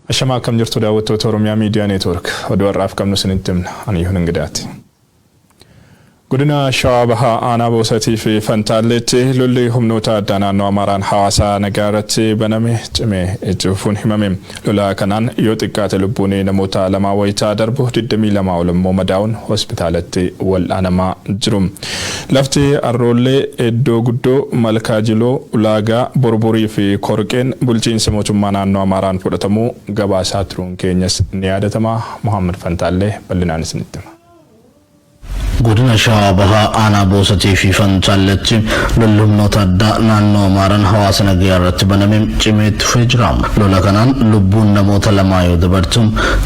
Ashamaa akkam jirtu daawwattoota Oromiyaa Miidiyaa Neetwoork. Oduu har'aaf qabnu isinitti himna. Ani Yihuun Ingidaati. Godina Shawaa Bahaa Aanaa Boosatii fi Fantaalleetti lolli humnoota addaa naannoo Amaaraan hawaasa nagaa irratti baname cimee itti fufuun himame. Lola kanaan yoo xiqqaate lubbuun namoota lamaa wayitaa darbu 22 ol immoo madaa'uun hospitaalatti wal'aanamaa jiru. Lafti Arroollee, Eddoo Guddoo, Malkaa Jiloo, Ulaagaa, Borborii fi Korqeen bulchiinsa mootummaa naannoo Amaaraan fudhatamuu gabaasaa turuun keenyas ni yaadatama. Mohaammad Fantaallee bal'inaan isinitti hima. Godina Shawaa Bahaa Aanaa Boosatii fi Fantaalletti lolli humnoota addaa naannoo Amaaraan hawaasa nagayaa irratti baname cimee itti fufee jira. Lola kanaan lubbuun namoota lamaa yoo dabartu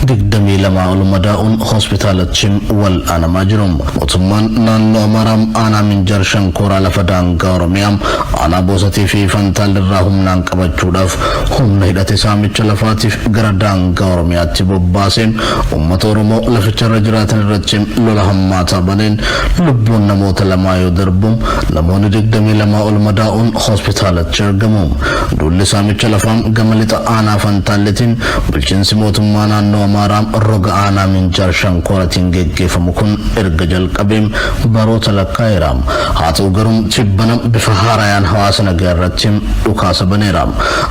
22 ol madaa'uun hospitaalatti wal'aanamaa jiru. Mootummaan naannoo Amaaraa aanaa Minjaar Shankooraa lafa daangaa Oromiyaa aanaa Boosatii fi Fantaallerraa humnaan qabachuudhaaf humna hidhate saamicha lafaatiif gara daangaa Oromiyaatti bobbaasee uummata Oromoo laficharra jiraatan irratti lola hammaataa baneen lubbuun namoota lamaa yoo darbu namoonni 22 ol madaa'uun hospitaalatti argamu. Duulli saamicha lafaa gama lixa aanaa Fantaalletiin bulchiinsi mootummaa naannoo Amaaraa roga aanaa Minjaar Shankooratiin geggeeffamu kun erga jalqabee baroota lakkaa'eera. Haa ta'u garuu tibbana bifa haarayaan hawaasa nagaa irratti dhukaasa baneera.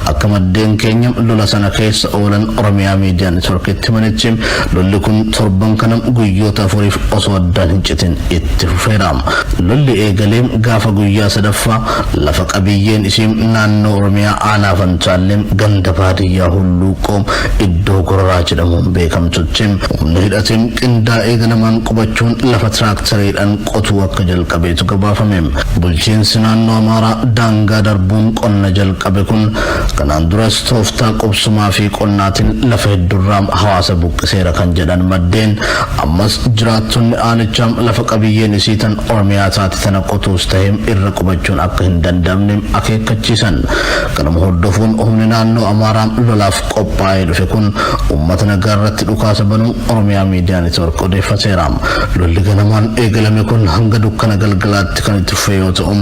Akka maddeen keenya lola sana keessa oolan Oromiyaa Miidiyaa Neetworkitti himanitti lolli kun torban kana guyyoota afuriif osoo addaan hin citin itti fufeera. Lolli eegalee gaafa guyyaa sadaffaa lafa qabiyyeen isii naannoo Oromiyaa aanaa Fantaallee ganda baadiyyaa Hulluuqqoo iddoo Gororaa jedhamuun beekamtutti humna hidhatee qindaa'ee ganamaan qubachuun lafa tiraaktareedhaan qotuu akka jalqabeetu gabaafame. Bulchiinsi naannoo Amaaraa daangaa darbuun qonna jalqabe kun kanaan duras tooftaa qubsumaa fi qonnaatiin lafa hedduurraa hawaasa buqqiseera kan jedhan maddeen ammas jiraattonni aanichaa lafa qabiyyeen isii tan Oromiyaa taate tana qotuus ta'ee irra qubachuun akka hin danda'amne akeekkachiisan. Kanuma hordofuun humni naannoo Amaaraa lolaaf qophaa'ee dhufe kun uummata nagaa irratti dhukaasa banuu Oromiyaa Miidiyaa Neetwork odeeffateera. Lolli ganamaan eegalame kun hanga dukkana galgalaatti kan itti fufe yoo ta'u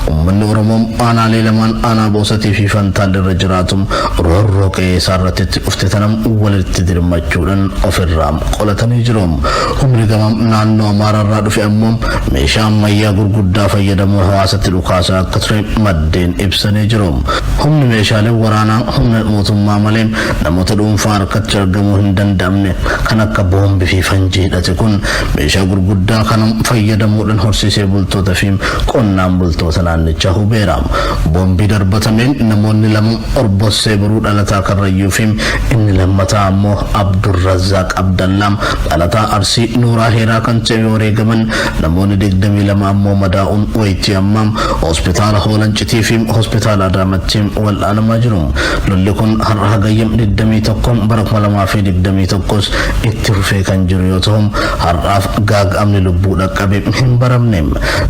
uummanni Oromoo aanaalee lamaan aanaa Boosatii fi Fantaalle irra jiraatu roorroo qe'ee isaa irratti itti dhufte tana walitti dirmachuudhaan ofirraa qolatanii jiru. Humni gama naannoo Amaaraa irraa dhufe ammoo meeshaa ammayyaa gurguddaa fayyadamuun hawaasatti dhukaasaa akka ture maddeen ibsanii jiru. Humni meeshaalee waraanaa humna mootummaa malee namoota dhuunfaa harkatti argamuu hin danda'amne kan akka boombii fi fanjii hidhate kun meeshaa gurguddaa kana fayyadamuudhaan horsiisee bultoota fi qonnaan bultoota naannichaa hubeera. Boombii darbatameen namoonni lama Orbossee Boruu dhalataa Karrayyuu fi inni lammataa ammoo Abdurrazzaaq Abdallaa dhalataa Arsii Nuuraa Heeraa kan ta'e yoo wareegaman namoonni 22 ammoo madaa'uun wayitii ammaa hospitaala Hoolancitii fi hospitaala Adaamatti wal'aanamaa jiru. Lolli kun har'a hagayya 21 bara 2021s itti fufee kan jiru yoo ta'u har'aaf gaaga'amni lubbuu dhaqqabe hin baramne.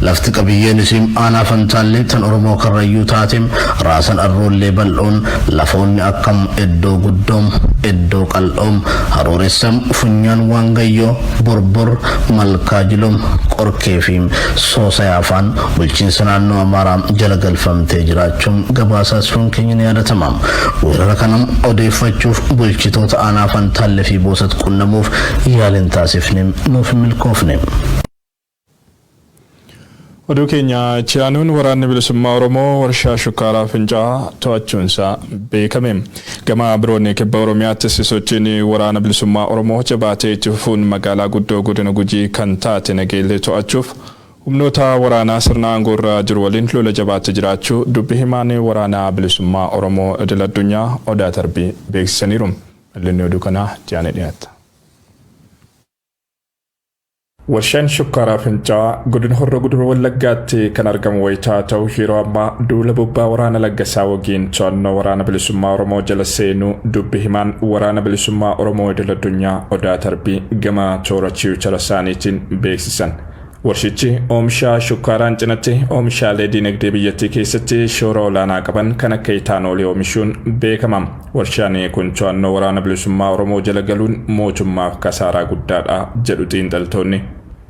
Lafti qabiyyeen isii aanaa Fantaallee tan Oromoo Karrayyuu taate raasan Arroollee bal'oon lafoonni akkam Eddoo Guddoo, Eddoo Qal'oo, Harooressa, Funyaan Waangayyoo, Borbor, Malkaa Jiloo, Qorkee fi Soosayaa faan bulchiinsa naannoo Amaaraa jala galfamtee jiraachuun gabaasaa turuun keenya ni yaadatama. Weerara kana odeeffachuuf bulchitoota aanaa Fantaalle fi Boosat qunnamuuf yaaliin taasifne nuuf hin milkoofne. Oduu keenya itti aanuun waraanni bilisummaa Oromoo warshaa shukkaaraa Fincaa'aa to'achuunsaa beekame. Gama biroon kibba Oromiyaattis sochiin waraana bilisummaa Oromoo jabaatee itti fufuun magaalaa guddoo godina Gujii kan taate Nageellee to'achuuf humnoota waraanaa sirna aangoorra jiru waliin lola jabaatti jiraachuu dubbi himaan waraana bilisummaa Oromoo idil addunyaa Odaa Tarbii beeksisaniiru. Bal'inni oduu kanaa itti aanee dhiyaata. Warshaan Shukkaaraa Fincaa'aa godina Horroo Guduruu Wallaggaatti kan argamu wayitaa ta'u yeroo ammaa duula bobbaa waraana Laggasaa Wagiin to'annoo waraana bilisummaa Oromoo jala seenuu dubbi himaan waraana bilisummaa Oromoo idil addunyaa Odaa Tarbii gama toora Tiwiitara isaaniitiin beeksisan. Warshichi oomisha shukkaaraan cinatti oomishaalee diinagdee biyyattii keessatti shoora olaanaa qaban kan akka itaanoolii oomishuun beekama. Warshaan kun to'annoo waraana bilisummaa Oromoo jala galuun mootummaaf kasaaraa guddaadha jedhu xiinxaltoonni.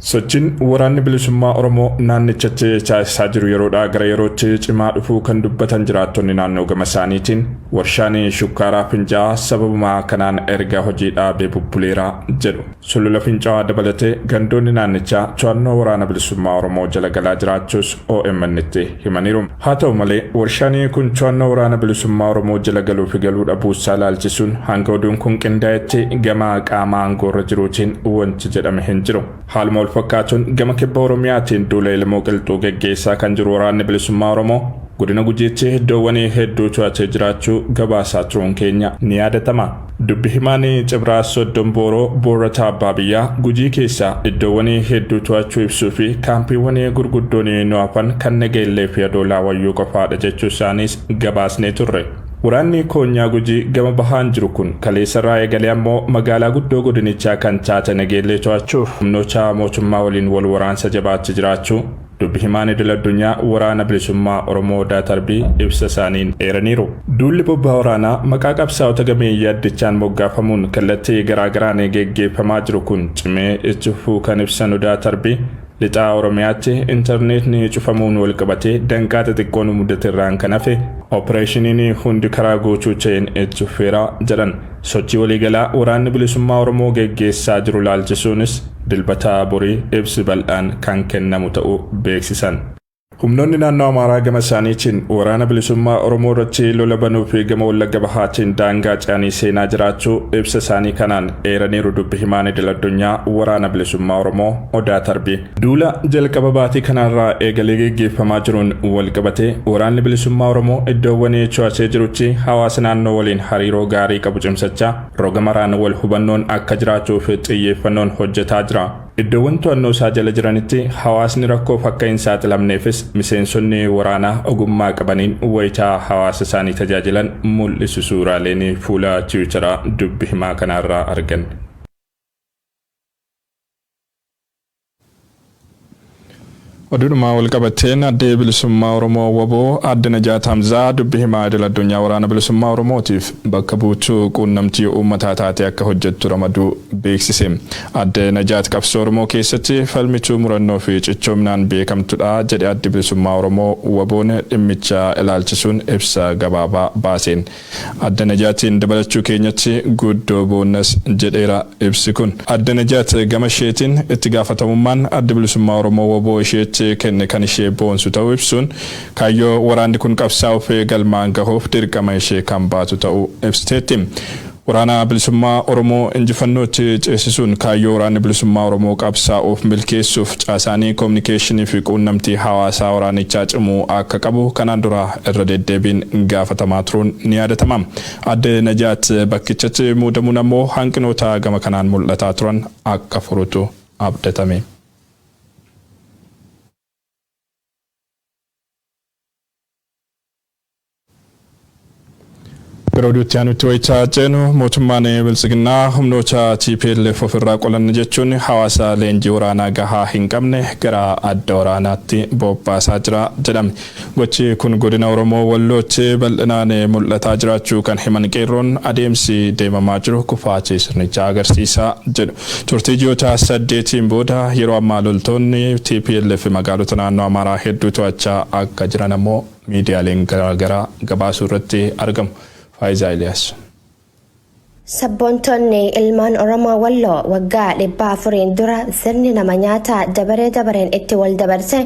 Sochiin waraanni bilisummaa Oromoo naannichatti taasisaa jiru yeroodhaa gara yerootti cimaa dhufuu kan dubbatan jiraattonni naannoo gama isaaniitiin, warshaan shukkaaraa Fincaa'aa sababuma kanaan erga hojii dhaabee bubbuleera jedhu. Sulula Fincaa'aa dabalatee gandoonni naannichaa to'annoo waraana bilisummaa Oromoo jala galaa jiraachuus OMN'tti himaniiru. Haa ta'u malee, warshaan kun to'annoo waraana bilisummaa Oromoo jala galuu fi galuu dhabuusaa ilaalchisuun hanga oduun kun qindaa'etti gama qaama aangoorra jiruutiin wanti jedhame hin jiru. Haaluma wal fakkaatuun gama kibba Oromiyaatiin duula Elemoo Qilxuu geggeessaa kan jiru waraanni bilisummaa Oromoo godina Gujiitti iddoowwan hedduu to'atee jiraachuu gabaasaa turuun keenya ni yaadatama. Dubbi himaan Cibraa Soddom Booroo Boorrataa Abbaa Biyyaa Gujii keessaa iddoowwan hedduu to'achuu ibsuu fi kaampiiwwan gurguddoon nu hafan kan Nageellee fi Adoolaa Wayyuu qofaadha jechuu isaaniis gabaasnee turre. Waraanni koonyaa Gujii gama bahaan jiru kun kaleessarraa eegalee ammoo magaalaa guddoo godinichaa kan taate Nageellee to'achuuf humnoota mootummaa waliin wal waraansa jabaatti jiraachuu dubbi himaan idil addunyaa waraana bilisummaa Oromoo Odaa Tarbii ibsa isaaniin eeraniiru. Duulli bobbaa waraanaa maqaa qabsaa'ota gameeyyii addichaan moggaafamuun kallattii garaagaraan geggeeffamaa jiru kun cimee itti fufuu kan ibsan Odaa Tarbii, lixaa Oromiyaatti intarneetni cufamuun wal qabatee danqaa xixiqqoon mudate irraan kan hafe opereeshiniin hundi karaa guutuu ta'een itti fufeera jedhan. Sochii waliigalaa waraanni bilisummaa Oromoo geggeessaa jiru laalchisuunis Dilbataa borii ibsi bal'aan kan kennamu ta'uu beeksisan. Humnoonni naannoo Amaaraa gama isaaniitiin waraana bilisummaa Oromoo irratti lola banuu fi gama Wallagga Bahaatiin daangaa ce'anii seenaa jiraachuu ibsa isaanii kanaan eeraniiru dubbi himaan idil addunyaa waraana bilisummaa Oromoo Odaa Tarbii. Duula jalqaba baatii kanarraa eegalee geggeeffamaa jiruun wal qabatee waraanni bilisummaa Oromoo iddoowwan to'atee jirutti hawaasa naannoo waliin hariiroo gaarii qabu cimsachaa roga maraan wal hubannoon akka jiraatuuf xiyyeeffannoon hojjetaa jira. Iddoowwan to'annoo isaa jala jiranitti hawaasni rakkoof akka hin saaxilamneefis miseensonni waraanaa ogummaa qabaniin wayitaa hawaasa isaanii tajaajilan mul'isu suuraaleen fuula Tiwiitaraa dubbi himaa kanaarraa argan. Oduudhuma wal qabateen Addee Bilisummaa Oromoo WBO Aadde Najaat Hamzaa dubbi himaa idil addunyaa Waraana Bilisummaa Oromootiif bakka buutuu quunnamtii uummataa taatee akka hojjettu ramaduu beeksise. Aadde Najaat qabsoo Oromoo keessatti falmituu murannoo fi cichoominaan beekamtudha jedhe Addi Bilisummaa Oromoo WBOn dhimmicha ilaalchisuun ibsa gabaabaa baaseen. Aadde Najaatiin dabalachuu keenyatti guddoo boonnas jedheera ibsi kun. Aadde Najaat gama isheetiin itti gaafatamummaan Addi Bilisummaa Oromoo WBO isheetti kenne kan ishee boonsu ta'uu ibsuun, kaayyoo waraanni kun qabsaa'uuf galmaan gahuuf dirqama ishee kan baatu ta'uu ibsiteetti. Waraana Bilisummaa Oromoo injifannootti ceesisuun kaayyoo Waraanni Bilisummaa Oromoo qabsaa'uuf milkeessuuf caasaanii kominikeeshinii fi quunnamtii hawaasaa waraanichaa cimuu akka qabu kanaan dura irra deddeebiin gaafatamaa turuun ni yaadatama. Aadde Najaat bakkichatti muudamuun ammoo hanqinoota gama kanaan mul'ataa turan akka furutu abdatame. Gara oduutti aanutti wayitaa ceenu, mootummaan Biltsiginnaa humnoota TPLF ofirraa qolanna jechuun hawaasa leenjii waraanaa gahaa hin qabne gara adda waraanaatti bobbaasaa jira jedhame. Gochi kun godina Oromoo Wallootti bal'inaan mul'ataa jiraachuu kan himan qeerroon, adeemsi deemamaa jiru kufaatii sirnichaa agarsiisa jedhu. Turtii ji'oota 8n booda yeroo ammaa loltoonni TPLF magaalota naannoo Amaaraa hedduu to'achaa akka jiran ammoo miidiyaaleen garaagaraa gabaasuu irratti argamu. Faayizaa Iliyaas. Sabboontonni ilmaan Oromoo Walloo waggaa 400n dura sirni nama nyaataa dabaree dabareen itti wal dabarse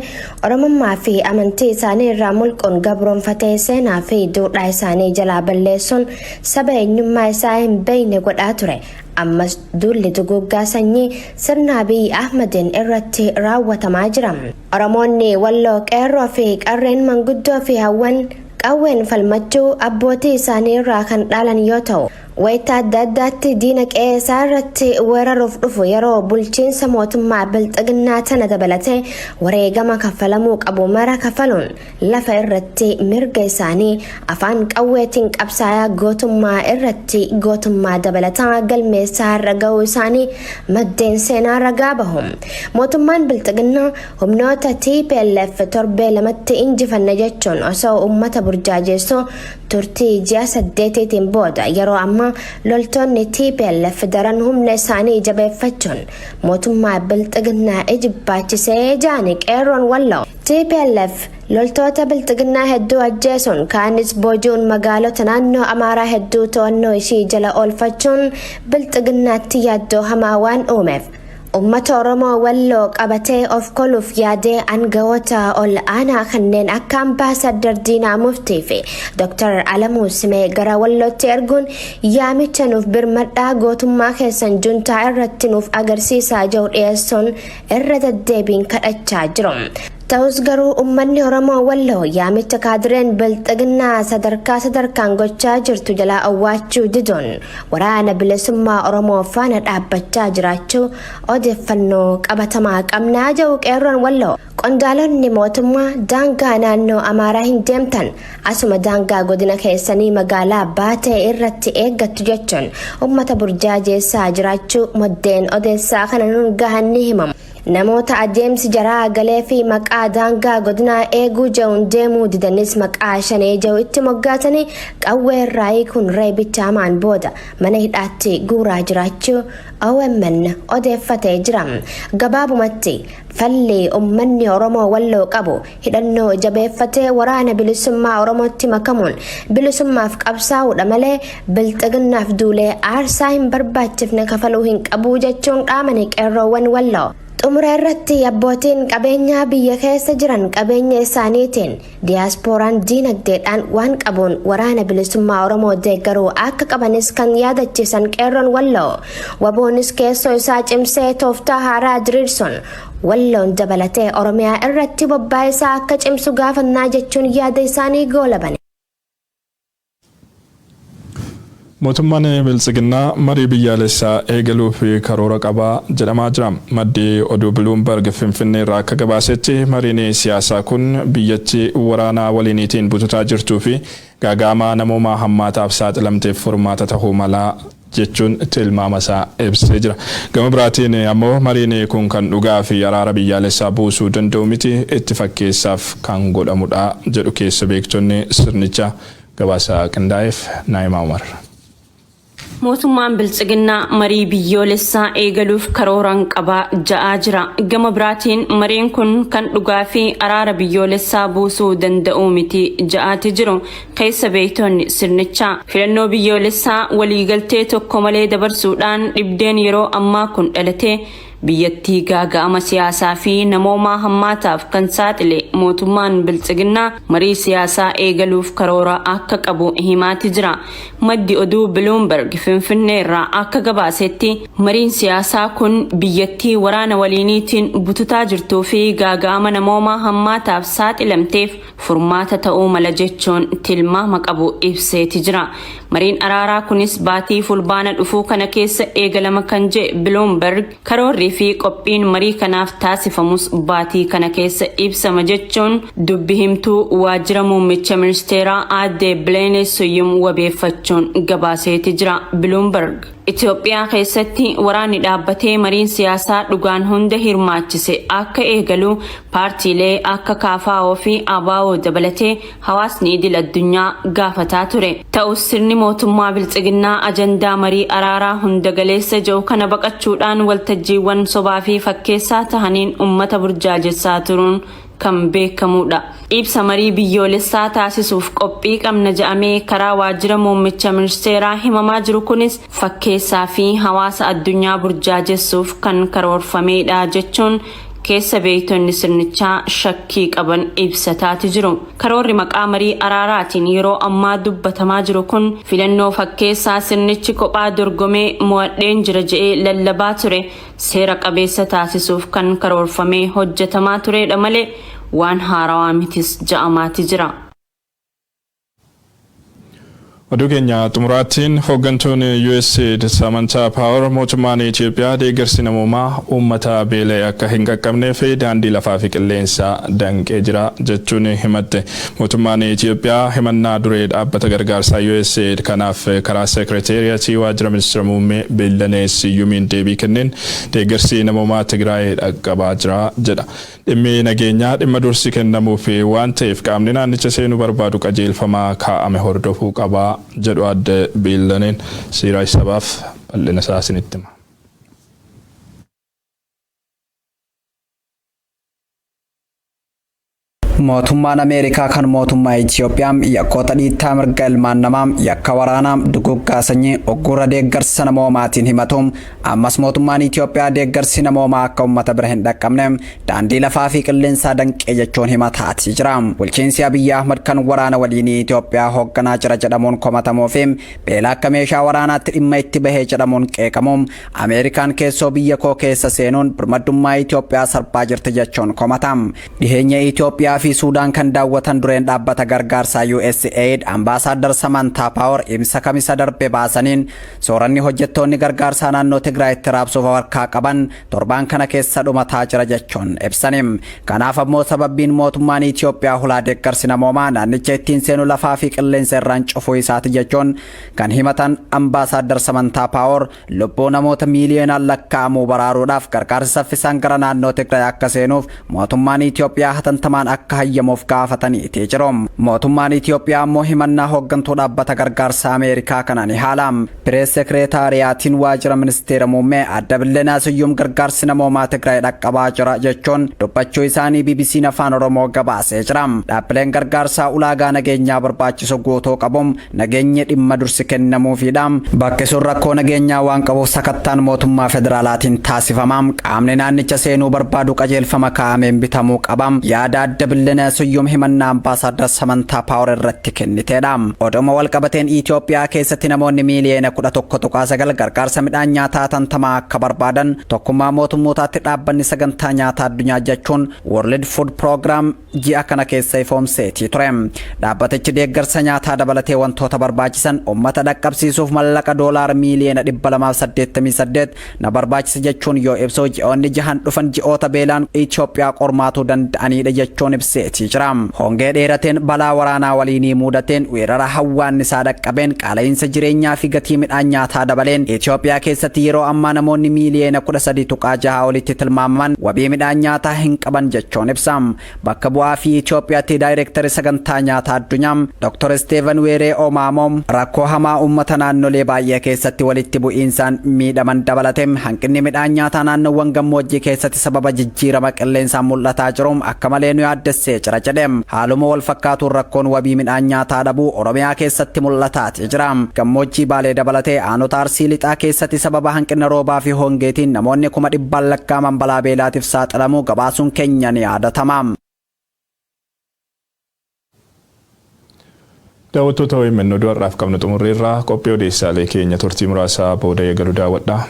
Oromummaa fi amantii isaanii irraa mulquun gabroonfatee seenaa fi duudhaa isaanii jalaa balleessuun saba eenyummaa isaa hin beekne godhaa ture. Ammas duulli duguuggaa sanyii sirna Abiy Ahmediin irratti raawwatamaa jira. Oromoonni Walloo qeerroo fi qarreen, manguddoo fi hawwan qawween falmachuu abbootii isaanii irraa kan dhaalan yoo ta'u, wayita adda addaatti diina qe'ee isaa irratti weeraruuf dhufu yeroo bulchiinsa mootummaa Bilxiginnaa tana dabalatee wareegama kaffalamuu qabu mara kafaluun lafa irratti mirga isaanii afaan qawweetiin qabsaayaa gootummaa irratti gootummaa dabalataa galmeessaa har'a ga'uu isaanii maddeen seenaa ragaa bahu. Mootummaan Bilxiginnaa humnoota TPLF torbee 2tti injifanna jechuun osoo uummata burjaajeessuu turtii ji'a 8tiin booda yeroo ammaa ammaa loltoonni TPLF daran humna isaanii jabeeffachuun mootummaa Bilxiginnaa ijibbaachisee jaani qeerroon Walloo. TPLF loltoota Bilxiginnaa hedduu ajjeesuun, kaanis booji'uun, magaalota naannoo Amaaraa hedduu to'annoo ishii jala oolfachuun Bilxiginnaatti yaaddoo hamaa waan uumeef, ummata Oromoo Walloo qabatee of koluuf yaadee aangawoota ol aanaa kanneen akka Ambaasaddar Diinaa Muftii fi Dr. Alamuu Simee gara Wallootti erguun, yaamicha "Nuuf birmadhaa, gootummaa keessan juntaa irratti nuuf agarsiisaa" jiru dhiyeessuun irra deddeebiin kadhachaa jiru. Ta'us garuu uummanni Oromoo Walloo yaamicha kaadireen Bilxiginnaa sadarkaa sadarkaan gochaa jirtu jalaa awwaachuu diduun waraana bilisummaa Oromoo faana dhaabbachaa jiraachuu odeeffannoo qabatamaa qabnaa jedhu qeerroon Walloo. Qondaalonni mootummaa daangaa naannoo Amaaraa hin deemtan, asuma daangaa godina keessanii magaalaa Baatee irratti eeggattu jechuun uummata burjaajeessaa jiraachuu maddeen odeessaa kana nun gahan ni himamu. Namoota adeemsi jaraa galee fi maqaa daangaa godinaa eeguu jedhuun deemuu didanis maqaa shanee jedhu itti moggaatanii qawwee irraa hiikuun reebicha hamaan booda mana hidhaatti guuraa jiraachuu OMN odeeffatee jira. Gabaabumatti, falli uummanni Oromoo Walloo qabu hidhannoo jabeeffatee waraana bilisummaa Oromootti makamuun bilisummaaf qabsaa'uudha malee Bilxiginnaaf duulee aarsaa hin barbaachifne kafaluu hin qabu jechuun dhaamani qeerroowwan Walloo. Xumura irratti, abbootiin qabeenyaa biyya keessa jiran qabeenya isaaniitiin, diyaaspooraan diinagdeedhaan waan qabuun waraana bilisummaa Oromoo deeggaruu akka qabanis kan yaadachiisan qeerroon Walloo, waboonis keessoo isaa cimsee tooftaa haaraa diriirsuun Walloon dabalatee Oromiyaa irratti bobbaa isaa akka cimsu gaafannaa jechuun yaada isaanii goolaban. Mootummaan Biltsiginnaa marii biyyaalessaa eegaluuf karoora qabaa jedhamaa jira. Maddi oduu Bloomberg Finfinnee irraa akka gabaasetti, mariin siyaasaa kun biyyatti waraanaa waliiniitiin bututaa jirtuu fi gaaga'ama namoomaa hammaataaf saaxilamteef furmaata tahuu malaa jechuun tilmaama isaa ibsee jira. Gama biraatiin ammoo mariin kun kan dhugaa fi araara biyyaalessaa buusuu danda'u miti, itti fakkeessaaf kan godhamudha jedhu keessa beektonni sirnicha. Gabaasa qindaa'eef Naayimaa Umar. Mootummaan Biltsiginnaa marii biyyoolessaa eegaluuf karooraan qabaa ja'aa jira. Gama biraatiin mariin kun kan dhugaa fi araara biyyoolessaa buusuu danda'u miti ja'aati jiru keessa beektonni sirnichaa. Filannoo biyyoolessaa waliigaltee tokko malee dabarsuudhaan dhibdeen yeroo ammaa kun dhalatee biyyattii gaaga'ama siyaasaa fi namoomaa hammaataaf kan saaxile mootummaan Biltsiginnaa marii siyaasaa eegaluuf karoora akka qabu himaati jira. Maddi oduu Bloomberg Finfinnee irraa akka gabaasetti, mariin siyaasaa kun biyyattii waraana waliiniitiin bututaa jirtuu fi gaaga'ama namoomaa hammaataaf saaxilamteef furmaata ta'uu mala jechuun tilmaama qabu ibseeti jira. Mariin araaraa kunis baatii Fulbaana dhufuu kana keessa eegalama kan jedhe Bloomberg, karoorrii fi qophiin marii kanaaf taasifamus baatii kana keessa ibsama jechuun dubbi himtuu waajjira muummicha ministeeraa aadde Bileenee Suyyum wabeeffachuun gabaaseeti jira Bloomberg. Itoophiyaa keessatti waraanni dhaabbatee mariin siyaasaa dhugaan hunda hirmaachise akka eegalu paartiilee akka KFO fi ABO dabalatee hawaasni idil addunyaa gaafataa ture. Ta'us sirni mootummaa Biltsiginnaa ajandaa marii araaraa hunda galeessa jiru kana baqachuudhaan waltajjiiwwan sobaa fi fakkeessaa tahaniin uummata burjaajessaa turuun kan beekamudha. Ibsa marii biyyoolessaa taasisuuf qophii qabna jedhamee karaa waajjira muummicha ministeeraa himamaa jiru kunis fakkeessaa fi hawaasa addunyaa burjaajessuuf kan karoorfamedha jechuun keessa beektonni sirnichaa shakkii qaban ibsataati jiru. Karoorri maqaa marii araaraatiin yeroo ammaa dubbatamaa jiru kun filannoo fakkeessaa sirnichi kophaa dorgomee mo'adheen jira jedhee lallabaa ture seera qabeessa taasisuuf kan karoorfamee hojjetamaa turedha malee waan haarawaa mitis ja'amaati jira. Oduu keenya xumuraattiin, hooggantuun USAID Samantha Power mootummaan Itoophiyaa deeggarsi namoomaa uummata beela'e akka hin qaqqabneef daandii lafaa fi qilleensaa danqee jira jechuun himatte. Mootummaan Itoophiyaa himannaa duree dhaabbata gargaarsaa USAID kanaaf karaa seekreteeriyatii waajjira ministeera muummee Billanee Siyyumiin deebii kenneen, deeggarsi namoomaa Tigraay dhaqqabaa jira jedha. Dhimmi nageenyaa dhimma dursi kennamuuf waan ta'eef qaamni naannicha seenuu barbaadu qajeelfama kaa'ame hordofuu qaba. jedhu Aadde Biillaneen. Siiraaj Sabaaf bal'ina isaa isinitti hima. Mootummaan Ameerikaa kan mootummaa Itoophiyaa yakkoota dhiittaa mirga ilmaan namaa, yakka waraanaa, duguggaa sanyii, uggura deeggarsa namoomaatiin himatu, ammas mootummaan Itoophiyaa deeggarsi namoomaa akka uummata bira hin dhaqqabne daandii lafaa fi qilleensaa danqee jechuun himataatii jira. Bulchiinsi Abiyyi Ahmad kan waraana waliinii Itoophiyaa hoogganaa jira jedhamuun komatamuu fi beela akka meeshaa waraanaatti dhimma itti bahee jedhamuun qeeqamu, Ameerikaan keessoo biyya koo keessa seenuun birmaddummaa Itoophiyaa sarbaa jirti jechuun komata. Dhiheenya Itoophiyaa fi Suudaan kan daawwatan dureen dhaabbata gargaarsaa USAID Ambaasaadar Samantaa Paawar ibsa Kamisa darbe baasaniin, sooranni hojjettoonni gargaarsaa naannoo Tigraayitti raabsuuf harkaa qaban torbaan kana keessa dhumataa jira jechuun ibsani. Kanaaf ammoo sababbiin mootummaan Itoophiyaa hulaa deeggarsi namoomaa naannicha ittiin seenu lafaa fi qilleensa irraan cufuu isaati jechuun kan himatan Ambaasaadar Samantaa Paawar, lubbuu namoota miiliyoonaan lakkaa'amuu baraaruudhaaf gargaarsi saffisaan gara naannoo Tigraay akka seenuuf mootummaan Itoophiyaa hatantamaan akka hayyamuuf gaafataniiti jiru. Mootummaan Itoophiyaa ammoo himannaa hooggantuu dhaabbata gargaarsa Ameerikaa kana ni haala. Pirees sekireetaariyaatiin waajjira ministeera muummee Aadde Billenaa Siyyuum gargaarsi namoomaa Tigraay dhaqqabaa jira jechuun dubbachuu isaanii BBC'n Afaan Oromoo gabaasee jira. Dhaabbileen gargaarsaa ulaagaa nageenyaa barbaachisu guutuu qabu, nageenyi dhimma dursi kennamuufiidha. Bakki sun rakkoo nageenyaa waan qabuuf sakattaan mootummaa federaalaatiin taasifama. Qaamni naannicha seenuu barbaadu qajeelfama kaa'ameen bitamuu qaba. Yaada Aadde Billenaa Siyyuum himannaa Ambaasaadar Samantaa Paawar irratti kenniteedha. Oduma wal qabateen, Itoophiyaa keessatti namoonni miiliyoona 11.9 gargaarsa midhaan nyaataa hatantamaa akka barbaadan Tokkummaa Mootummootaatti dhaabbanni sagantaa nyaataa addunyaa jechuun World Food Program ji'a kana keessa ifoomseetii ture. Dhaabbatichi deeggarsa nyaataa dabalatee wantoota barbaachisan uummata dhaqqabsiisuuf mallaqa doolaara miiliyoona 288 na barbaachisa jechuun yoo ibsu, ji'oonni jahan dhufan ji'oota beelaan Itoophiyaa qormaatuu danda'anidha jechuun ibseetii jira. Hongee dheerateen, balaa waraanaa waliinii mudateen, weerara hawwaannisaa dhaqqabeen, qaala'iinsa jireenyaa fi gatii midhaan nyaataa dabaleen Itoophiyaa keessatti yeroo ammaa namoonni miiliyoona 13.6 olitti tilmaamaman wabii midhaan nyaataa hin qaban jechuun ibsa. Bakka bu'aa fi Itoophiyaatti daayireektari sagantaa nyaataa addunyaa Dr. Steven Weeree Omaamoo, rakkoo hamaa uummata naannolee baay'ee keessatti walitti bu'iinsaan miidhaman dabalate hanqinni midhaan nyaataa naannoowwan gammoojjii keessatti sababa jijjiirama qilleensaan mul'ataa jiru akka malee nu yaaddessee jira jedhe. Haaluma wal fakkaatuun rakkoon wabii midhaan nyaataa dhabuu Oromiyaa keessatti mul'ataati jira. Gammoojjii Baalee dabalatee aanota Arsii Lixaa keessatti sababa hanqina roobaa fi hongeetiin namoonni 100,000 lakkaa'aman balaa beelaatiif saaxilamuu gabaasuun keenya ni yaadatama. Daawwattoota OMN, oduu har'aaf qabnu xumurreerraa. Qophii odeessaalee keenya turtii muraasaa booda eegalu daawwadhaa.